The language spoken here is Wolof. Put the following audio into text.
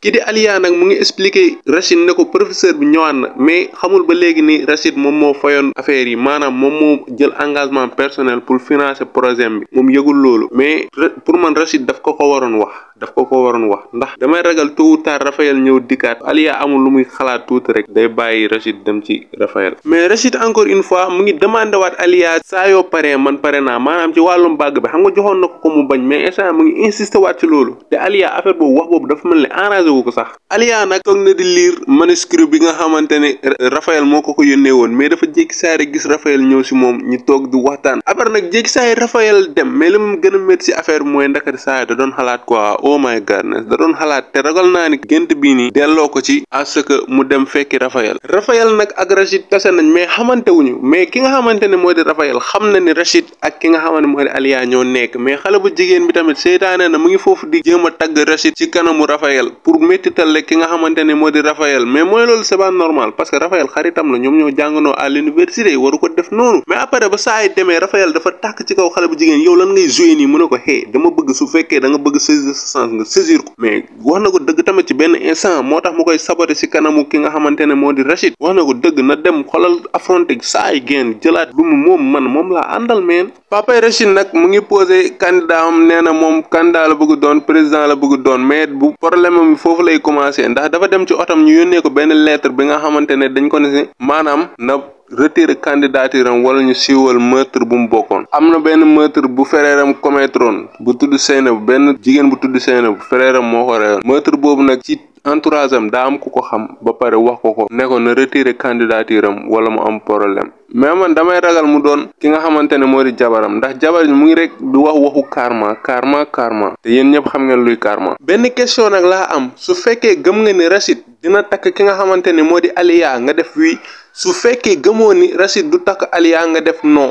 ki di Aliya nag mu ngi expliquer Rachid ne ko professeur bi ñëwaat na mais xamul ba léegi ni Rachid moom moo fayoon affaire yi maanaam moom moo jël engagement personnel pour financer projet bi moom yëgul loolu mais pour man Rachid daf ko waroon wax ndax damay ragal tôt ou tard Raphaël ñëw dikkaat Aliya amul lu muy xalaat tuuti rek day bàyyi Rachid dem ci Raphaël mais Rachid encore une fois mu ngi demandé waat Aliya saa yoo paree man pare naa maanaam ci wàllum bàgg bi xam nga joxoon na ko mu bañ mais instant mu ngi insister waat ci loolu te Aliya affaire boobu wax boobu dafa mel ni arrangé wu ko sax Aliya nag toog na di lire manuscrit bi nga xamante ne Raphaël moo ko yónnee woon mais dafa jékki saa rek gis Raphaël ñëw si moom ñu toog di waxtaan après nag jékki saa Raphaël dem mais li mu gën a métti si affaire bi mooy ndakati saa da doon xalaat quoi oh my godness da doon xalaat te ragal naa ni gént bii nii delloo ko ci à ce que mu dem fekki Raphaël nag ak Rachid tase nañ mais xamante wuñu mais ki nga xamante ne moo di Raphaël xam na ni Rachid ak ki nga xamante ne moo di Aliya ñoo nekk mais xale bu jigéen bi tamit seytaane na mu ngi foofu di jéem a tagg Rachid ci kanamu Raphaël pour méttital ki nga xamante ne moo di Raphaël mais mooy loolu c'est pas normal parce que Raphaël xaritam la ñoom ñoo jàngandoo à l'université waru ko def noonu mais après ba saa yi demee Raphaël dafa tàkk ci kaw xale bu jigéen yow lan ngay joué nii mu ne ko hey dama bëgg su fekkee da nga bëgg saisir sa chance nga saisir ko mais wax na ko dëgg tamit ci benn instant moo tax mu koy saboté ci kanamu ki nga xamante ne moo di Rachid wax na ko dëgg na dem xolal affronté saa yi génn jëlaat lu mu moom laa àndal meen papay Rachid nag mu ngi posé candidat am nee na moom candidat la bëgg doon président la bëgg doon mais bu problème am foofu lay commencé ndax dafa dem ci otam ñu yónnee ko benn lettre bi nga xamante ne dañ ko ne maanaam na retiré candidature am wala ñu siiwal meurtre bu mu bokkoon am na benn meurtre bu frère am commettroon bu tudd Seynabou benn jigéen bu tudd Seynabou frère am moo ko reyoon meurtre boobu nag ci entourage am daa am ku ko xam ba pare wax ko ne ko na retiré candidature am wala mu am problème mais man damay ragal mu doon ki nga xamante ne moo di jabaram ndax jabar mu ngi rek du wax waxu karma te yéen ñëpp xam ngeen luy karma benn question nag laa am su fekkee gëm nga ni Rachid dina takk ki nga xamante ne moo di Aliya nga def wii su fekkee gëmoo ni Rachid du takk Aliya nga def non